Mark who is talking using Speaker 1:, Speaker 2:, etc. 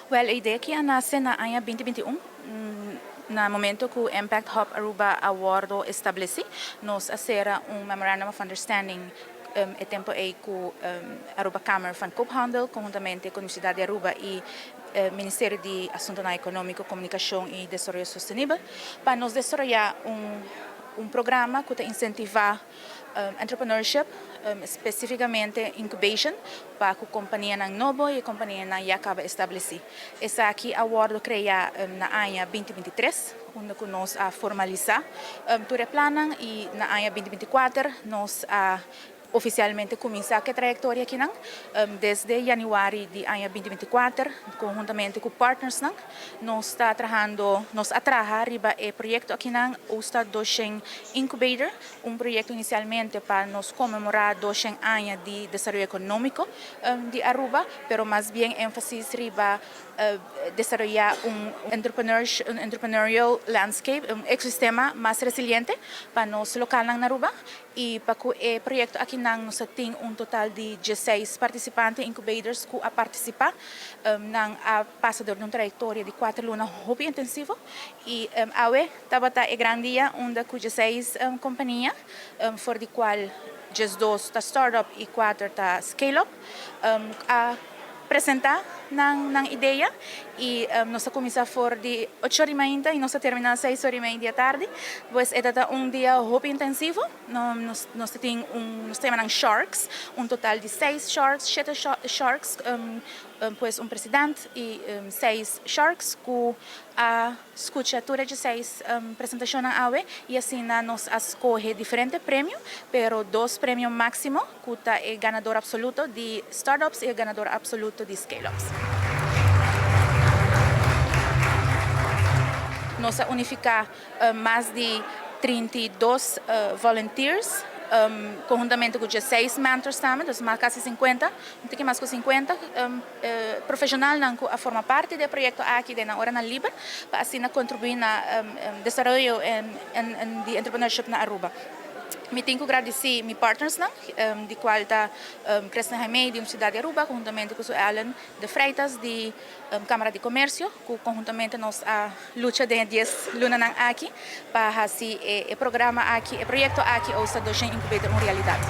Speaker 1: Wèl, e idea aki a nase na aña 2021, na momento ku Impact Hub Aruba a wòrdu establesí. Nos a sera un Memorandum of Understanding e tempu ei ku Aruba Kamer van Koophandel konhuntamente ku Universidat di Aruba i Ministerio di Asuntonan Ekonómiko, Komunikashon i Desaroyo Sostenibel pa nos desaroyá un programa ku ta insentivá entrepreneurship, spesífikamente incubation pa ku kompanianan nobo i kompanianan ya kaba establesí. Esaki a wòrdu kreá na aña 2023 unda ku nos a formalisá tur e plannan i na aña 2024 nos a ofisialmente kuminsá ku e trayektoria akinan desde yanüari di aña 2024 konhuntamente ku partnersnan. Nos ta trahando, nos a traha riba e proyekto akinan Osta Doshen Incubator, un proyekto inisialmente pa nos konmemorá 200 aña di desaroyo ekonómiko di Aruba, pero mas bien énfasis riba desaroyá un entrepreneurial landscape, un ekosistema mas resiliente pa nos lokalnan na Aruba. I pa ku e proyekto akinan nos a tin un total di 16 partisipante, incubators, ku a partisipá. Nan a pasa dor di un trayektoria di kuater luna hopi intensivo i awe tabata e gran dia unda ku 16 kompania, for di kual 12 ta startup i kuater ta scale-up, a presentá nan idea i nos a kuminsá for di ocho or i mainta i nos a terminá seis or i mei di atardi. Pues e ta un dia hopi intensivo. Nos ta tin un, nos ta yama nan sharks, un total di seis sharks, shete sharks, pues un president i seis sharks ku a skucha tur e dieseis presentashonnan awe i asina nos a skohe diferente premio, pero dos premio máksimo ku ta e ganador absoluto di startups i e ganador absoluto di scale-ups. Nos a unifiká mas di 32 volunteers konhuntamente ku 16 mentors tambe, dus mas kasi 50, un tiki mas ku 50 profeshonalnan ku a forma parti di e proyekto aki den nan oranan liber pa asina kontribuí na desaroyo di entrepreneurship na Aruba. Mi tin ku gradisí mi partnersnan, di kual ta Christine Jaime di Universidat di Aruba konhuntamente ku su Ellen de Freitas di Kámara di Komersio ku konhuntamente nos a lucha den e dies lunanan aki pa hasi e programa aki, e proyekto aki Osa Doshen Incubator un realidat.